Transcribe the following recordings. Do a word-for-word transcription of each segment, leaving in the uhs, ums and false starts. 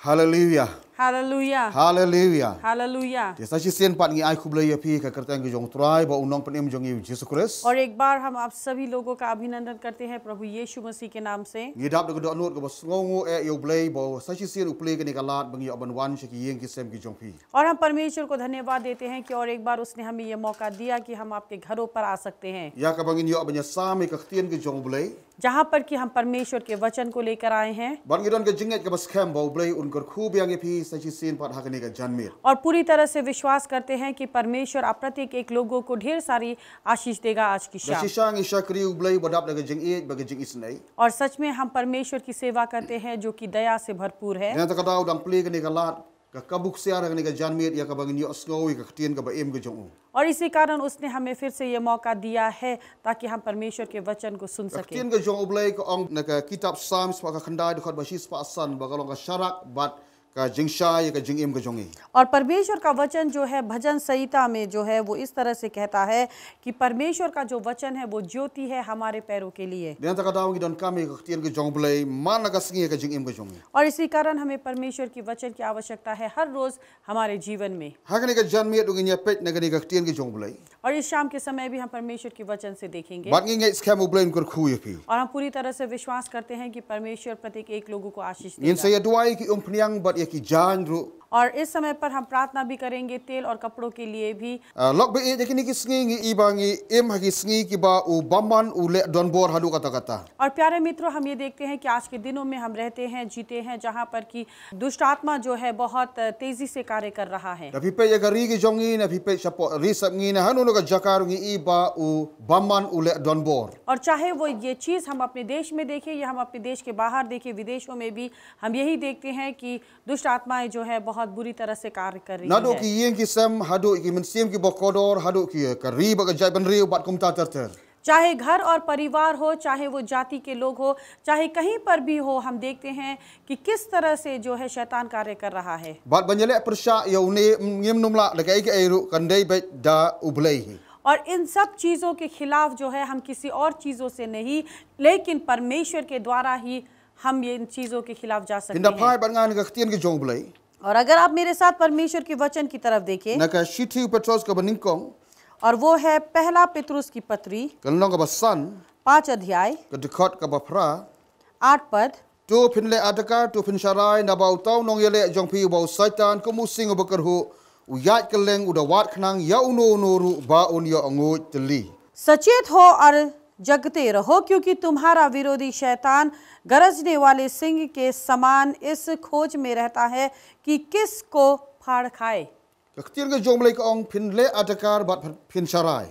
Haleluia. Hallelujah. Haleluia. Hallelujah. Te sa shisien pat ngi ai khublei ïa phi ha ka kyrteng ka jong u Trai bad u Nongpynim jong ngi u Jisu Khrist. और एक बार हम आप सभी लोगों का अभिनंदन करते हैं प्रभु यीशु मसीह के नाम से। Ngi dap da ka dohnud kaba sngewnguh eh ïa u Blei ba sa shisien u plie kane ka lad ba ngi ïoh ban wan sha ki ïing ki sem ki jong phi. और हम परमेश्वर को धन्यवाद देते हैं कि और एक बार उसने हमें ये मौका दिया कि हम आपके घरों पर आ सकते हैं, Ïa kaba ngin ïoh ban ïasam ïa ka ktien ka jong u Blei. जहाँ पर कि हम परमेश्वर के वचन को लेकर आए हैं। Bad ngi don ka jingngeit kaba skhem ba u Blei un kyrkhu biang ïa phi sa shisien pat ha kane ka janmiet. और पूरी तरह से विश्वास करते हैं कि परमेश्वर आप प्रत्येक एक लोगों को ढेर सारी आशीष देगा आज की Da शाम। shisha ngi shakri u Blei ba dap da ka jingïeit bad ka jingisynei. और सच में हम परमेश्वर की सेवा करते हैं जो कि दया से भरपूर है। Nangta ka daw dang plie kane ka lad ka ka buk sia da kane ka janmiet ïa kaba ngin ïoh sngew ïa ka ktien kaba im ka jong u. और इसी कारण उसने हमें फिर से ये मौका दिया है ताकि हम परमेश्वर के वचन को सुन Ka सकें। ktien ka jong u Blei ka ong na ka kitab Psalms pa ka khyndai dkhot ba shispah san ba ka long ka sharak bad ka jingshai ïa ka jingim ka jong ngi. और परमेश्वर का वचन जो है भजन संहिता में जो है वो इस तरह से कहता है कि परमेश्वर का जो वचन है वो ज्योति है हमारे पैरों के लिए। Nangta ka daw ngi donkam ïa ka ktien ka jong u Blei man la ka sngi ïa ka jingim ka jong ngi. और इसी कारण हमें परमेश्वर की वचन की आवश्यकता है हर रोज हमारे जीवन में। Ha kane ka janmiet u ngin ïa peit na kane ka ktien ka jong u Blei. और इस शाम के समय भी हम परमेश्वर के वचन से देखेंगे। Bad ngi ngeit skhem u Blei un kyrkhu ïa phi. और हम पूरी तरह से विश्वास करते हैं कि परमेश्वर प्रत्येक एक लोगों को आशीष Ngin sa देगा। ïa duwai ki umphniang bad ïa ki jaiñ ruh. और इस समय पर हम प्रार्थना भी करेंगे तेल और कपड़ों के लिए भी। Ah, lok ba ïeit ïa kine ki sngi ngi i ba ngi im ha ki sngi kiba u bymman u leh donbor haduh katta katta. और प्यारे मित्रों, हम ये देखते हैं कि आज के दिनों में हम रहते हैं, जीते हैं, जहाँ पर कि दुष्ट आत्मा जो है बहुत तेजी से कार्य कर रहा है। Da phi peit ïa ka ri ka jong ngi, na phi peit shapoh ri sap ngi, na hano hano ka jaka ruh ngi i ba u bymman u leh donbor. और चाहे वो ये चीज़ हम अपने देश में देखें या हम अपने देश के बाहर देखें, विदेशों में भी हम यही देखते हैं कि दुष्ट आत्माएं जो है बहुत बुरी तरह से कार्य कर रही Naduh है। ki ïing ki sem, haduh ki mynsiem kiba kordor, haduh ki ka ri bad ka jaitbynriew bad kumta ter ter. चाहे घर और परिवार हो, चाहे वो जाति के लोग हो, चाहे कहीं पर भी हो, हम देखते हैं कि किस तरह से जो है शैतान कार्य कर रहा है। Bad ban ïaleh pyrshah ïa une ngim nym lah da kaei kaei ruh kan dei beit da u Blei hi. और इन सब चीज़ों के खिलाफ जो है हम किसी और चीज़ों से नहीं, लेकिन परमेश्वर के द्वारा ही हम ये इन चीज़ों के खिलाफ जा सकते Phin da phai हैं। bad nga na ka ktien ka jong u Blei. और अगर आप मेरे साथ परमेश्वर के वचन की तरफ देखें, Na ka shithi u Petros kaba nyngkong, और वो है पहला पतरस की पत्री, ka lynnong kaba san, पाँच अध्याय, ka dkhot kaba phra. आठ पद। To phin leh adkar, to phin sharai, naba uta u nongïaleh jong phi uba u Soitan, kum u sing uba kyrhuh, u ïaid kylleng, u da wad khnang ïa uno uno ruh ba un ïoh nguid tylli. सचेत हो और जगते रहो, क्योंकि तुम्हारा विरोधी शैतान गरजने वाले सिंह के समान इस खोज में रहता है कि किसको फाड़ खाए। Ka ktien ka jong u Blei ka ong phin leh adkar bad phin sharai.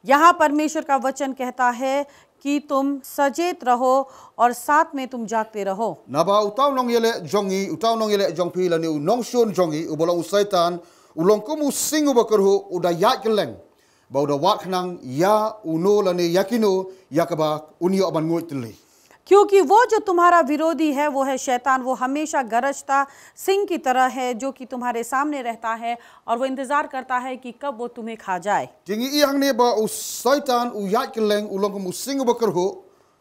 यहाँ परमेश्वर का वचन कहता है कि तुम सचेत रहो और साथ में तुम जागते रहो। Naba uta u nongïaleh jong ngi, uta u nongïaleh jong phi lane u nongshun jong ngi, uba long u Soitan, u long kum u sing uba kyrhuh, u da ïaid kylleng. Ba u da wad khnang ïa uno lane ïa kino, ïa kaba un ïoh ban nguid tylli. क्योंकि वो जो तुम्हारा विरोधी है, वो है शैतान। वो हमेशा गरजता सिंह की तरह है, जो कि तुम्हारे सामने रहता है और वो इंतजार करता है कि कब वो तुम्हें खा जाए। Te ngi i hangne ba u Soitan u ïaid kylleng, u long kum u sing uba kyrhuh,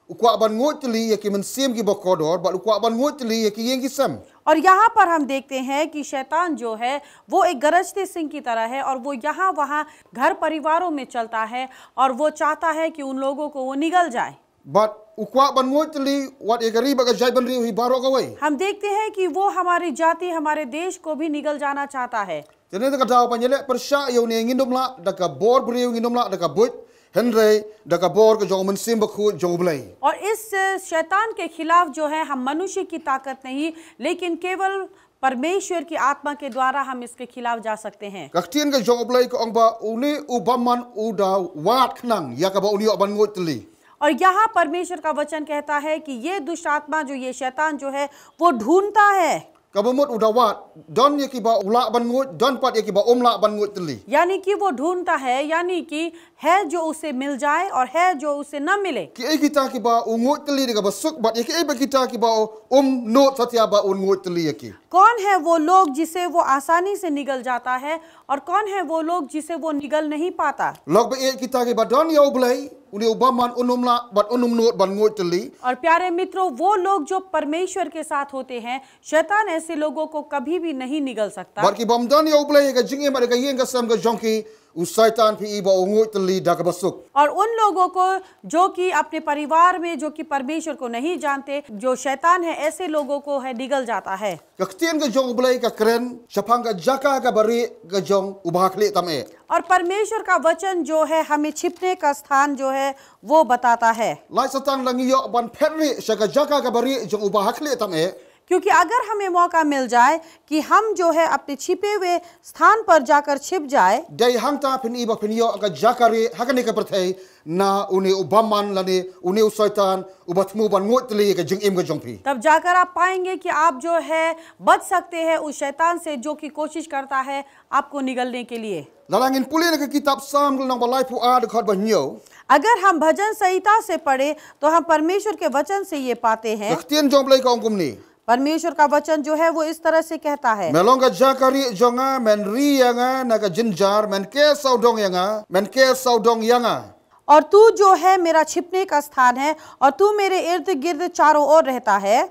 u kwah ban nguid tylli ïa ki mynsiem kiba kordor, bad u kwah ban nguid tylli ïa ki ïing ki sem. और यहाँ पर हम देखते हैं कि शैतान जो है, वो एक गरजते सिंह की तरह है और वो यहाँ वहाँ घर परिवारों में चलता है और वो चाहता है कि उन लोगों को वो निगल जाए। Bad u kwah ban nguid tylli wat ïa ka ri bad ka jaitbynriew hi baroh kawei. हम देखते हैं कि वो हमारी जाति, हमारे देश को भी निगल जाना चाहता है। Te nangta ka daw ban ïaleh pyrshah ïa une ngin nym lah da ka bor briew, ngin nym lah da ka buit, hynrei da ka bor ka jong u Mynsiem Bakhuid jong u Blei. और इस शैतान के खिलाफ जो है, हम मनुष्य की ताकत नहीं, लेकिन केवल परमेश्वर की आत्मा के द्वारा हम इसके खिलाफ जा सकते हैं। Ka ktien ka jong u Blei ka ong ba une u bymman u da wad khnang ïa kaba un ïoh ban nguid tylli. और यहाँ परमेश्वर का वचन कहता है कि ये दुष्ट आत्मा जो, ये शैतान जो है, वो ढूंढता है। Kaba mut u da wad, don ïa kiba u lah ban nguid, don pat ïa kiba um lah ban nguid tylli. यानी कि वो ढूंढता है, यानी कि है जो उसे मिल जाए और है जो उसे न मिले। Kiei kita kiba u nguid tylli da kaba suk bad ïa kiei pat kita kiba um nud satia ba un nguid tylli ïa ki? कौन है वो लोग जिसे वो आसानी से निगल जाता है और कौन है वो लोग जिसे वो निगल नहीं पाता? Lok ba ïeit kita kiba don ïa U Blei, une u bymman un ym lah bad un ym nud ban nguid tylli. और प्यारे मित्रों, वो लोग जो परमेश्वर के साथ होते हैं, शैतान ऐसे लोगों को कभी भी नहीं निगल सकता। Bad ki bym don ïa U Blei ha ka jingim bad ha ka ïing ka sem ka jong ki, u Soitan phi i ba u nguid tylli da kaba suk. और उन लोगों को जो कि अपने परिवार में, जो कि परमेश्वर को नहीं जानते, जो शैतान है, ऐसे लोगों को है निगल जाता है। Ka ktien ka jong U Blei ka kren shaphang ka jaka kaba rieh ka jong u bakhlieh tam eh. और परमेश्वर का वचन जो है हमें छिपने का स्थान जो है वो बताता है। Lait sa tang la ngi ïoh ban phet rieh sha ka jaka kaba rieh jong u bakhlieh tam eh. क्योंकि अगर हमें मौका मिल जाए कि हम जो है अपने छिपे हुए स्थान पर जाकर छिप जाए, dei hangta phin i ba phin ïoh ka jaka rieh ha kane ka pyrthei na une u bymman lane une u Soitan uba thmu ban nguid tylli ïa ka jingim ka jong phi. तब जाकर आप पाएंगे कि आप जो है बच सकते हैं उस शैतान से जो कि कोशिश करता है आपको निगलने के लिए। Lada ngin pule na ka kitab Salm ka lynnong ba laiphew ar dkhot ba hynñiew. अगर हम भजन संहिता से पढ़े तो हम परमेश्वर के वचन से ये पाते हैं। Ka ktien jong U Blei ka ong kumne. परमेश्वर का वचन जो है वो इस तरह से कहता है। Me long ka jaka rieh jong nga, men ri ïa nga na ka jynjar, men ker sawdong ïa nga, men ker sawdong ïa nga. और तू जो है मेरा छिपने का स्थान है और तू मेरे इर्द गिर्द चारों ओर रहता है।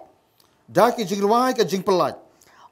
Da ki jingrwai ka jingpyllait.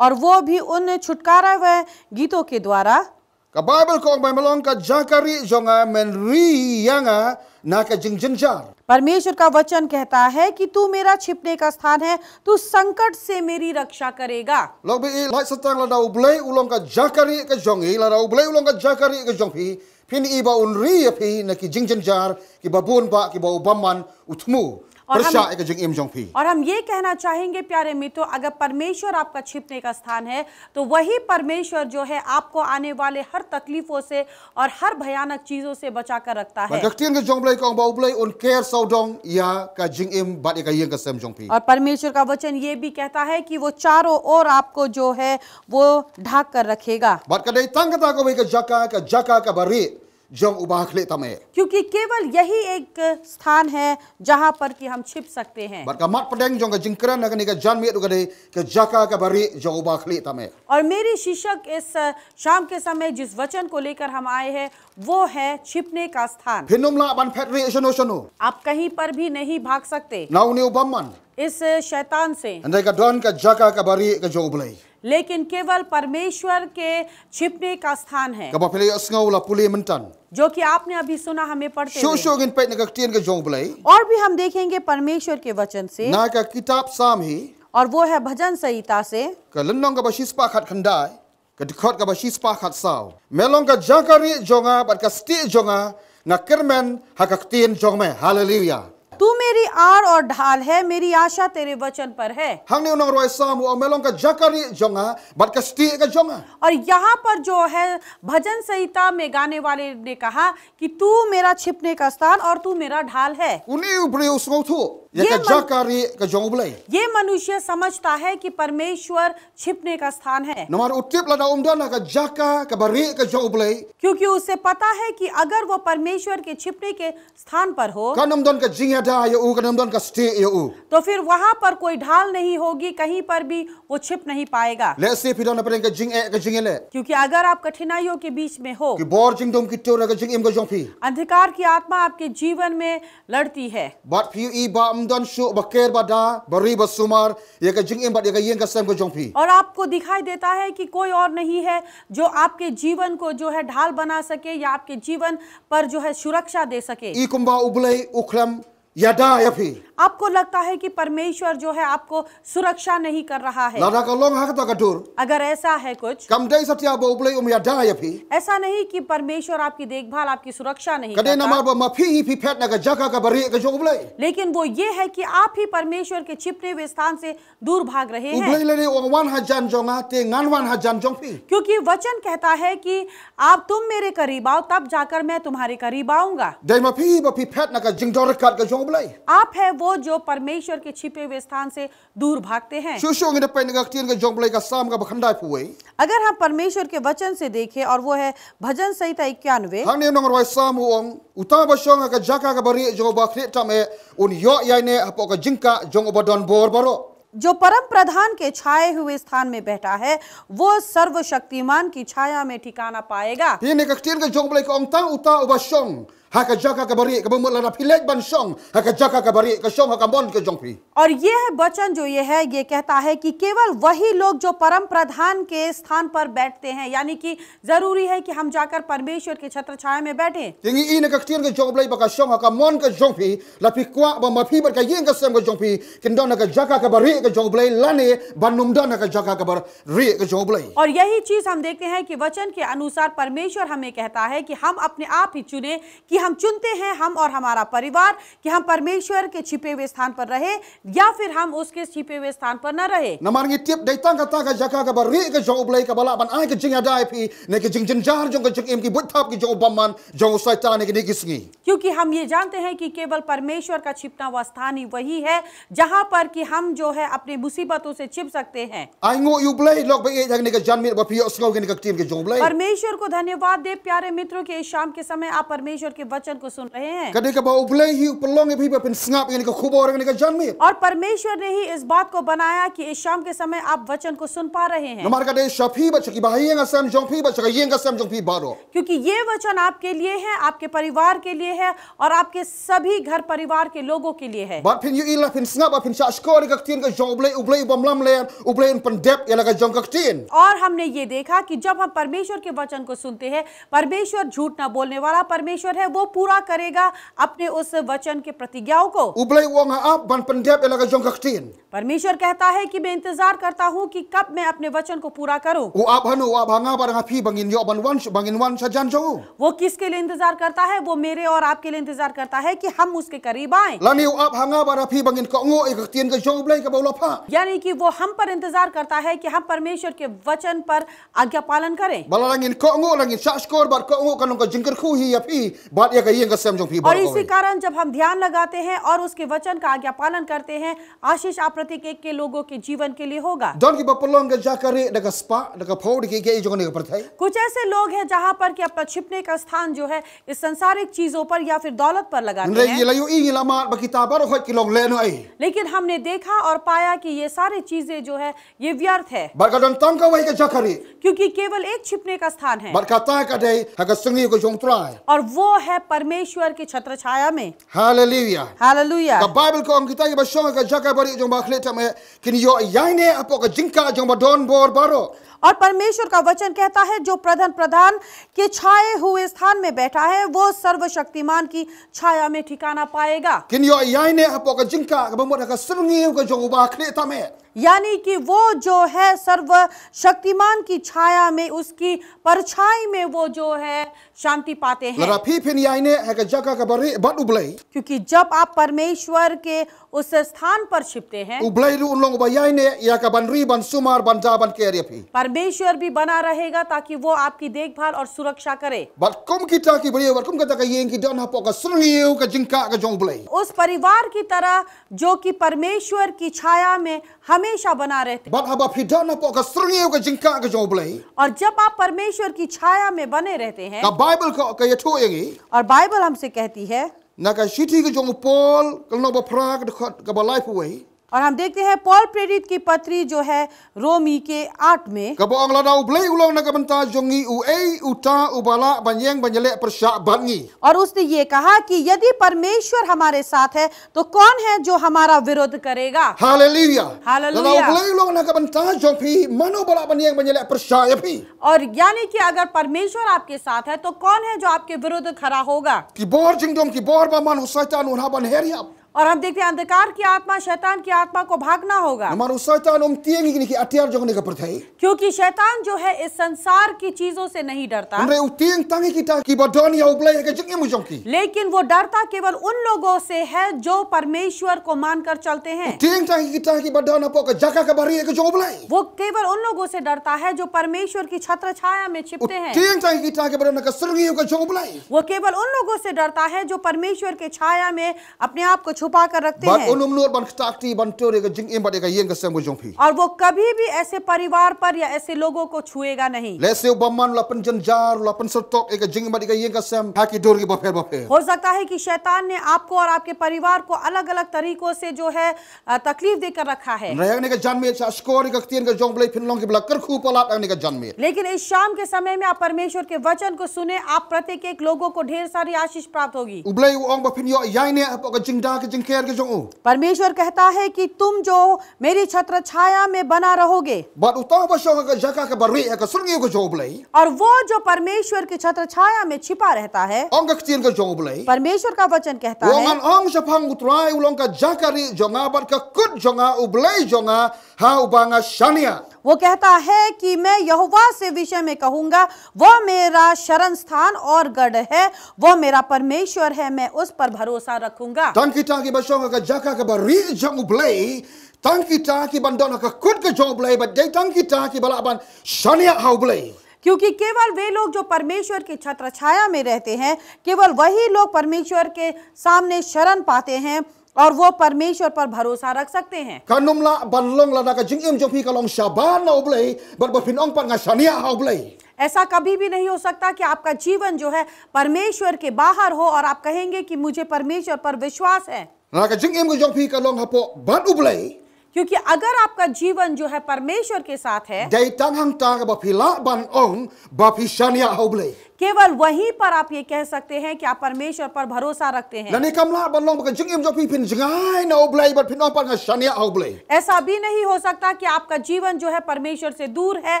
और वो भी उन छुटकारा व गीतों के द्वारा। Ka Baibl ka ong ba me long ka jaka rieh jong nga, men ri ïa nga na ka jingjynjar. परमेश्वर का वचन कहता है कि तू मेरा छिपने का स्थान है, तू संकट से मेरी रक्षा करेगा। Lok ba ïeit, lait sa tang lada U Blei u long ka jaka rieh ka jong ngi, lada U Blei u long ka jaka rieh ka jong phi, phin i ba un ri ïa phi na ki jingjynjar kiba bun bah kiba u bymman u thmu pyrshah ïa ka jingim jong phi. और हम ये कहना चाहेंगे प्यारे मित्रों, अगर परमेश्वर आपका छिपने का स्थान है तो वही परमेश्वर जो है आपको आने वाले हर तकलीफों से और हर भयानक चीजों से बचा कर रखता है। Bad ka ktien ka jong U Blei ka ong ba U Blei un ker sawdong ïa ka jingim bad ïa ka ïing ka sem jong phi. और परमेश्वर का वचन ये भी कहता है कि वो चारों ओर आपको जो है वो ढांक कर रखेगा। Bad ka dei tang kata kawei ka jaka, ka jaka kaba rieh jong u bakhlieh tam eh. क्योंकि केवल यही एक स्थान है जहां पर कि हम छिप सकते हैं। Bad ka mat pdeng jong ka jingkren ha kane ka janmiet ruh ka dei ka jaka kaba rieh jong u bakhlieh tam eh. और मेरे शिक्षक इस शाम के समय जिस वचन को लेकर हम आए हैं वो है छिपने का स्थान। Phin ym lah ban phet rieh shano shano. आप कहीं पर भी नहीं भाग सकते। Na une u bymman. इस शैतान से। Hynrei ka don ka jaka kaba rieh ka jong U Blei. लेकिन केवल परमेश्वर के छिपने का स्थान है। Kaba phi la ïohsngew la pule mynta. जो कि आपने अभी सुना हमें पढ़ते हुए। Shuh shuh ngin peit na ka ktien ka jong U Blei. और भी हम देखेंगे परमेश्वर के वचन से। Na ka kitab Salm hi. और वो है भजन संहिता से। Ka lynnong kaba shispah khatkhyndai. Ka dkhot kaba shispah khatsaw. Me long ka jaka rieh jong nga bad ka stieh jong nga, nga kyrmen ha ka ktien jong me. Haleluya. तू मेरी आड़ और ढाल है, मेरी आशा तेरे वचन पर है। Hangne u nongrwai Salm u ong, me long ka jaka rieh jong nga bad ka stieh ka jong nga. और यहाँ पर जो है भजन संहिता में गाने वाले ने कहा कि तू मेरा छिपने का स्थान और तू मेरा ढाल है। Une u briew u sngewthuh ïa ka jaka rieh ka jong U Blei. ये मनुष्य समझता है कि परमेश्वर छिपने का स्थान है। Namar u tip lada um don ha ka jaka kaba rieh ka jong U Blei. क्योंकि उसे पता है कि अगर वो परमेश्वर के छिपने के स्थान पर हो, kan ym don ka jingïada ïa u, kan ym don ka stieh ïa u. तो फिर वहां पर कोई ढाल नहीं होगी, कहीं पर भी वो छिप नहीं पाएगा। Lehse phi don hapdeng ka jingeh ka jingïaleh. क्योंकि अगर आप कठिनाइयों के बीच में हो, ki bor jingdum ki tur ha ka jingim ka jong phi. अंधकार की आत्मा आपके जीवन में लड़ती है। Bad phi ïohi ba ym don shuh ba ker ba da, ba ri ba sumar ïa ka jingim bad ïa ka ïing ka sem ka jong phi. और आपको दिखाई देता है कि कोई और नहीं है जो आपके जीवन को जो है ढाल बना सके या आपके जीवन पर जो है सुरक्षा दे सके। I kumba U Blei u khlem ïada ïa phi. आपको लगता है कि परमेश्वर जो है आपको सुरक्षा नहीं कर रहा है। Lada ka long ha kata ka dur. अगर ऐसा है कुछ. Kam dei satia ba U Blei um ïada ïa phi. ऐसा नहीं कि परमेश्वर आपकी देखभाल, आपकी सुरक्षा नहीं करता. Ka dei namar ba ma phi hi phi phet na ka jaka kaba rieh ka jong U Blei. लेकिन वो ये है कि आप ही परमेश्वर के छिपे हुए स्थान से दूर भाग रहे हैं. U Blei lei lei u ong wan hajan jong nga te ngan wan hajan jong phi. क्योंकि वचन कहता है कि आप, तुम मेरे करीब आओ, तब जाकर मैं तुम्हारे करीब आऊंगा. Dei ma phi ba phi phet na ka jingdon ryngkat ka jong U Blei. आप है वो जो परमेश्वर के छिपे हुए स्थान से दूर भागते हैं। Shuh shuh ngin ïa peit na ka ktien ka jong U Blei ka Salm kaba khyndaiphew wei. अगर हम परमेश्वर के वचन से देखें, और वो है भजन संहिता इक्यानवे। Hangne u nongrwai Salm u ong, uta uba shong ha ka jaka kaba rieh jong uba khlieh tam eh, un ïoh ïaineh hapoh ka jingkah jong uba don bor baroh. जो परम प्रधान के छाए हुए स्थान में बैठा है, वो सर्वशक्तिमान की छाया में ठिकाना पाएगा। Phi, na ka ktien ka jong U Blei ka ong tang uta uba shong ha ka jaka kaba rieh, kaba mut lada phi leit ban shong ha ka jaka kaba rieh, ka shong ha ka mon ka jong phi. और ये है वचन जो ये है, ये कहता है कि केवल वही लोग जो परम प्रधान के स्थान पर बैठते हैं, यानी कि जरूरी है कि हम जाकर परमेश्वर के छत्र छाया में बैठें। Te ngi i na ka ktien ka jong U Blei ba ka shong ha ka mon ka jong phi, lada phi kwah ba ma phi bad ka ïing ka sem ka jong phi kin don ha ka jaka kaba rieh ka jong U Blei, lane ban ym don ha ka jaka kaba rieh ka jong U Blei. और यही चीज हम देखते हैं कि वचन के अनुसार परमेश्वर हमें कहता है कि हम अपने आप ही चुने, कि हम चुनते हैं, हम और हमारा परिवार, कि हम परमेश्वर के छिपे हुए स्थान पर रहे या फिर हम उसके छिपे हुए स्थान पर न रहे। Namar ngi tip dei tang kata ka jaka kaba rieh ka jong U Blei kaba lah ban ai ka jingïada ïa phi na ka jingjynjar jong ka jingim, ki buit thap ki jong u bymman jong u Soitan ha kine ki sngi. क्योंकि हम ये जानते हैं कि केवल परमेश्वर का छिपना हुआ स्थान ही वही है, जहां पर कि हम जो है अपनी मुसीबतों से छिप सकते हैं। Ai nguh ïa U Blei lok ba ïeit ha kane ka janmiet ba phi ïohsngew ïa kane ka ktien ka jong U Blei. परमेश्वर को धन्यवाद दे प्यारे मित्रों, कि इस शाम के समय आप परमेश्वर के वचन को सुन रहे हैं। Ka dei kaba U Blei hi u pynlong ïa phi ba phin sngap ïa kane ka khubor ha kane ka janmiet. और परमेश्वर ने ही इस बात को बनाया कि इस शाम के समय आप वचन को सुन पा रहे हैं। Namar ka dei sha phi bad sha ki bahaïing hasem jong phi bad sha ka ïing ka sem jong phi baroh. क्योंकि ये वचन आपके लिए है, आपके परिवार के लिए है और आपके सभी घर परिवार के लोगों के लिए है। Bad phin ïohi lada phin sngap bad phin shah shkor ïa ka ktien ka jong U Blei, U Blei u bym lamler, U Blei un pyndep ïa la ka jong ka ktien. और हमने ये देखा कि जब हम परमेश्वर के वचन को सुनते हैं, परमेश्वर झूठ ना बोलने वाला परमेश्वर है, वो पूरा करेगा अपने उस वचन के प्रतिज्ञाओं को। U Blei u ong ha ap ban pyndep ïa la ka jong ka ktien. परमेश्वर कहता है कि मैं इंतजार करता हूँ कि कब मैं अपने वचन को पूरा करूँ। U ap hano, u ap ha nga bad ha phi ba ngin ïoh ban wan, ba ngin wan shajan jong u. वो किसके लिए इंतजार करता है? वो मेरे और आपके लिए इंतजार करता है कि हम उसके करीब आएं। Lane u ap ha nga bad ha phi ba ngin kohnguh ïa ka ktien ka jong U Blei kaba u la phah. यानी कि वो हम पर इंतजार करता है कि हम परमेश्वर के वचन पर आज्ञा पालन करें। Ba lada ngin kohnguh, lada ngin shah shkor bad kohnguh, kan long ka jingkyrkhu hi ïa phi bad ïa ka ïing ka sem jong phi baroh. और इसी कारण जब हम ध्यान लगाते हैं और उसके वचन का आज्ञा पालन करते हैं, आशीष आप प्रत्येक एक के लोगों के जीवन के लिए होगा। Don kiba pynlong ka jaka rieh da ka spah, da ka phew, da kiei kiei jong kane ka pyrthei. कुछ ऐसे लोग हैं जहां पर कि अपना छिपने का स्थान जो है इस सांसारिक चीजों पर या फिर दौलत पर लगाते हैं। Hynrei ngi la ïohi, ngi la mad ba kita baroh ki long lehnohei. लेकिन हमने देखा और पाया कि ये सारी चीजें जो है ये व्यर्थ है। Bad ka don tang kawei ka jaka rieh. क्योंकि केवल एक छिपने का स्थान है। Bad kata ka dei ha ka syrngiew ka jong U Trai. और वो है परमेश्वर की छत्र छाया में। Hallelujah. Hallelujah. Ka Baibl ka ong kita kiba shong ha ka jaka ba rieh jong uba khlieh tam eh kin ïoh ïaineh hapoh ka jingkah jong uba don bor baroh. और परमेश्वर का वचन कहता है, जो प्रधान प्रधान के छाए हुए स्थान में बैठा है, वो सर्वशक्तिमान की छाया में ठिकाना पाएगा। Kin ïoh ïaineh hapoh ka jingkah kaba mut ha ka syrngiew ka jong uba khlieh tam eh. यानी कि वो जो है सर्वशक्तिमान की छाया में, उसकी परछाई में वो जो है शांति पाते हैं। Lada phi phin ïaineh ha ka jaka kaba rieh bad U Blei. क्योंकि जब आप परमेश्वर के उस स्थान पर छिपते हैं, U Blei ruh un long uba ïaineh ïa ka ban ri ban sumar ban da ban ker ïa phi. परमेश्वर भी बना रहेगा ताकि वो आपकी देखभाल और सुरक्षा करे। Bad kum kita ki briew, bad kum kata ka ïing ki don hapoh ka syrngiew ka jingkah ka jong U Blei. उस परिवार की तरह जो कि परमेश्वर की छाया में हमेशा बना रहते हैं। Bad haba phi don hapoh ka syrngiew ka jingkah ka jong U Blei. और जब आप परमेश्वर की छाया में बने रहते हैं, Ka Baibl ka, ka ïathuh ïa ngi. और बाइबल हमसे कहती है, Na ka shithi ka jong u Paul, ka lynnong ba phra, ka dkhot kaba laiphew wei. और हम देखते हैं पौल प्रेरित की पत्री जो है रोमी के आठ में, Kaba ong, lada U Blei u long na ka bynta jong ngi, uei uta uba lah ban ïeng ban ïaleh pyrshah bad ngi. और उसने ये कहा कि यदि परमेश्वर हमारे साथ है, तो कौन है जो हमारा विरोध करेगा? Hallelujah. Hallelujah. Lada U Blei u long na ka bynta jong phi, mano ba lah ban ïeng ban ïaleh pyrshah ïa phi? और यानी कि अगर परमेश्वर आपके साथ है, तो कौन है जो आपके विरुद्ध खड़ा होगा? Ki bor jingdum, ki bor bymman u Soitan un hap ban her ïap. और हम देखते हैं, अंधकार की आत्मा, शैतान की आत्मा को भागना होगा। Namar u Soitan um tieng ïa kine ki atiar jong kane ka pyrthei. क्योंकि शैतान जो है, इस संसार की चीजों से नहीं डरता। Hynrei u tieng tang ïa kita kiba don ïa U Blei ha ka jingim jong ki. लेकिन वो डरता केवल उन लोगों से है जो परमेश्वर को मानकर चलते हैं। U tieng tang ïa kita kiba don hapoh ka jaka kaba rieh ka jong U Blei. वो केवल उन लोगों से डरता है जो परमेश्वर की छत्र छाया में छिपते हैं। U tieng tang ïa kita kiba don ha ka syrngiew ka jong U Blei. वो केवल उन लोगों से डरता है जो परमेश्वर के छाया में अपने आप को छुपा कर रखते हैं। Bad un ym nud ban ktah kti ban tur ïa ka jingim bad ïa ka ïing ka sem ka jong phi. और वो कभी भी ऐसे परिवार पर या ऐसे लोगों को छुएगा नहीं। Lehse u bymman u la pynjynjar, u la pynsyrtok ïa ka jingim bad ïa ka ïing ka sem ha ki dur kiba pher bapher. हो सकता है कि शैतान ने आपको और आपके परिवार को अलग-अलग तरीकों से जो है, अ, तकलीफ देकर रखा है। Hynrei ha kane ka janmiet, shah shkor ïa ka ktien ka jong U Blei, phin long kiba la kyrkhu palat ha kane ka janmiet. लेकिन इस शाम के समय में आप परमेश्वर के वचन को सुने, आप प्रत्येक एक लोगों को ढेर सारी आशीष प्राप्त होगी। U Blei u ong ba phin ïoh ïaineh hapoh ka jingda ka jingker ka jong u. परमेश्वर कहता है कि तुम जो मेरी छत्र छाया में बना रहोगे। Bad uta uba shong ha ka jaka kaba rieh ha ka syrngiew ka jong U Blei. और वो जो परमेश्वर की छत्र छाया में छिपा रहता है, ong ka ktien ka jong U Blei, परमेश्वर का वचन कहता है, u ong, ngan ong shaphang U Trai, u long ka jaka rieh jong nga bad ka kut jong nga, U Blei jong nga, ha uba nga shaniah. वो कहता है कि मैं यहोवा से विषय में कहूंगा, वो मेरा शरण स्थान और गढ़ है, वो मेरा परमेश्वर है, मैं उस पर भरोसा रखूंगा। Tang kita kiba shong ha ka jaka kaba rieh jong U Blei, tang kita kiban don ha ka kut ka jong U Blei, bad dei tang kita kiba lah ban shaniah ha U Blei. क्योंकि केवल वे लोग जो परमेश्वर की छत्र छाया में रहते हैं, केवल वही लोग परमेश्वर के सामने शरण पाते हैं और वो परमेश्वर पर भरोसा रख सकते हैं। Kan ym lah ban long lada ka jingim jong phi ka long shabar na U Blei, bad ba phin ong pat nga shaniah ha U Blei. ऐसा कभी भी नहीं हो सकता कि आपका जीवन जो है परमेश्वर के बाहर हो और आप कहेंगे कि मुझे परमेश्वर पर विश्वास है। Lada ka jingim ka jong phi ka long hapoh bad U Blei, क्योंकि अगर आपका जीवन जो है परमेश्वर के साथ है, dei tang hangta kaba phi lah ban ong ba phi shaniah ha U Blei. केवल वहीं पर आप ये कह सकते हैं कि आप परमेश्वर पर भरोसा रखते हैं। Lane kam lah ban long ba ka jingim jong phi phin jngai na U Blei bad phin ong pat nga shaniah ha U Blei. ऐसा भी नहीं हो सकता कि आपका जीवन जो है परमेश्वर से दूर है